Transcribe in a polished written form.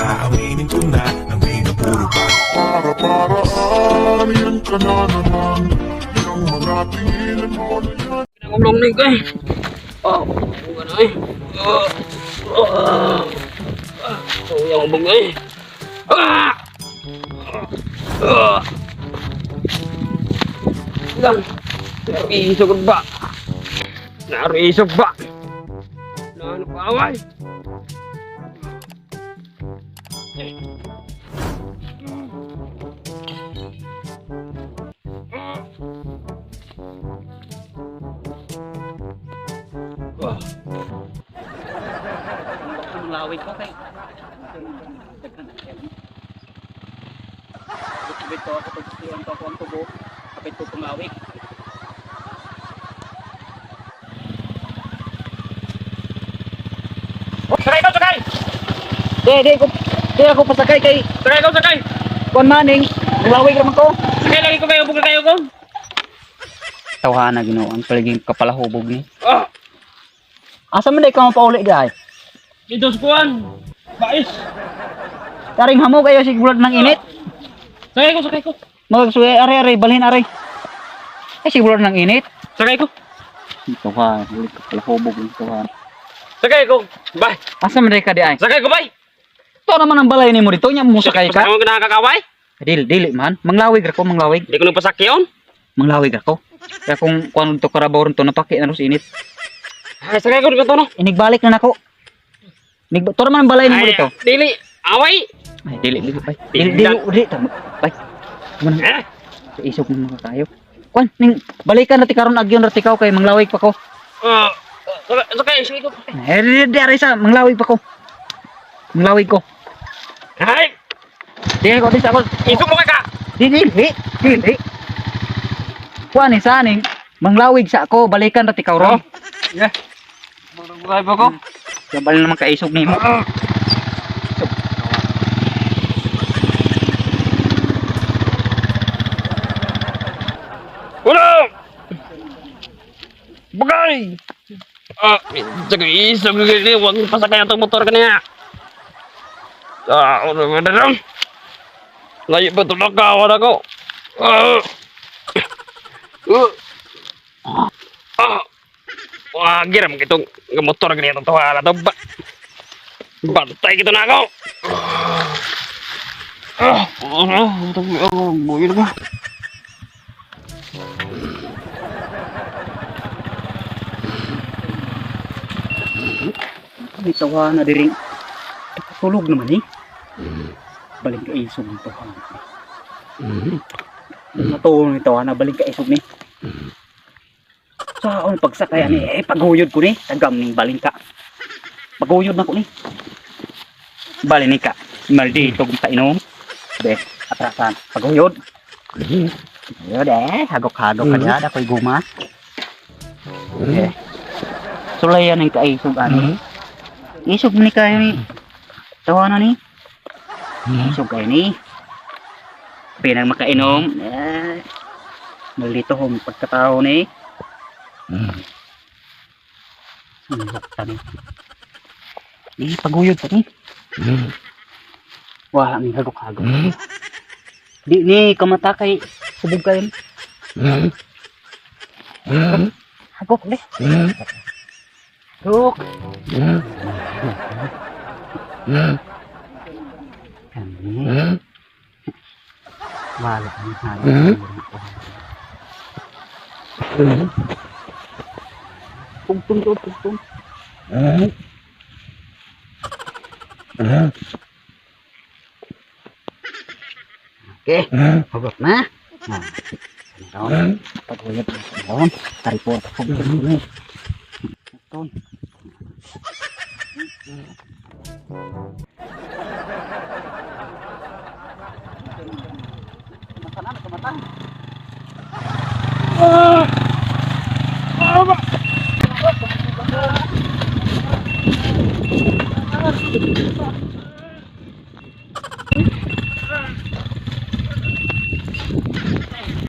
Aaminin ko na nang di na puro pa. Para-paraan, yan ka na naman. Yung mga tinginan mo na yan. Ang long neck eh. Oh, ano eh. Oh. Oh. Oh, yang ubog eh. Ah! Ah! Lang. Narisog ba? Narisog ba? Naano pa away? Ang lawig ko kay. Kapit ko ako pagsiyan ko ako ang tubo. Kapit ko pang lawig. Sakay ka, sakay! Di, di ko di ako pasakay kay Sakay ka, sakay! kuan maning. Ang lawig raman ko. Sakay lagi ko kayo, ubog na kayo ko. Tawhana Ginoo ang paliging kapalahubog ni. Ah! Asa man day ka mapauli di ay? Dito sa kuwan. Bais. Karing hamo kayo sigurad ng init. Sakay ko, sakay ko. Magsuy are are balhin are. Ay sigurad ng init. Sakay ko. Tawhana, bulig kapalahubog ni tawhana. Sakay ko. Bye. Asa man day ka di ay? Sakay ko, bay. Ito naman ang balay nimo dito nya mo sakay ka. Pasakay mo nakakaway. Dili dili man. Manglawig ra ko, manglawig. Hindi ko nang pasakyon. Manglawig ako. Kaya kung kuan to karabaw ron to napaki na ro sa init. Ay, sakay ko dito no. Inigbalik na nako. Nig to naman ang balay nimo Ay, dito. dili. Away. Ay dili dili bay. Dili dili dili tama. Bay. Mo nang Eh, isog mo mga kayo. Kuan ning balikan ra ti karon agyon ra tikaw kay manglawig pa ko. ah, sakay, sakay, sakay ko. Eh dili dili ari sa manglawig pa ko. Manglawig ko. Ay, Dili ko di sa ako. isog mo ka. Dili dili dili. Kuan ni sa ning manglawig sa ako balikan ra tikaw ron. Yeah. Buhay ba ko? Kabal naman kaisog nimo. Wala. Bagay. Ah, sakay isog ko kasi wag pasakay atong motor kaniya. Ah, ano ba na lang? Layo pa tulog ka, wala ko. Ah. Ah. Ah. Wah, giram kitong motor kaniya itong tuwa na to. Ba Bantay kita na ako. Ah, ah, ah, buhay na ba? May tawa na diri. Tulog naman eh. Baling ka isog ng tawa. Natulog ni tawa na baling ka isog ni. Sa pagsakay ani eh paghuyod ko ni tagam ning baling ka. Paghuyod na ko ni. Bali ni ka. Maldito kung kainom. Be, atrasan. Paghuyod. Huyod eh, hagok-hagok ka diha, ako'y guma. Eh. Sulayan ang kaisog ani. Isog ni kayo ni. Tawa na ni. Isog kayo ni. Pinang makainom. Eh, nalito hong pagkatao ni. Ang ni. Ni paguyod pa ni. Wala ni hagok-hagok. Di ni kamata kay subog kayo ni. Hagok de. Hagok. Kami. Wala ni hagok. Tungtong to, tungtong. Okay, hugot na. Nah, ano Paguyod na ron. Taripor ka ni. Tungtong. Mata na, mata.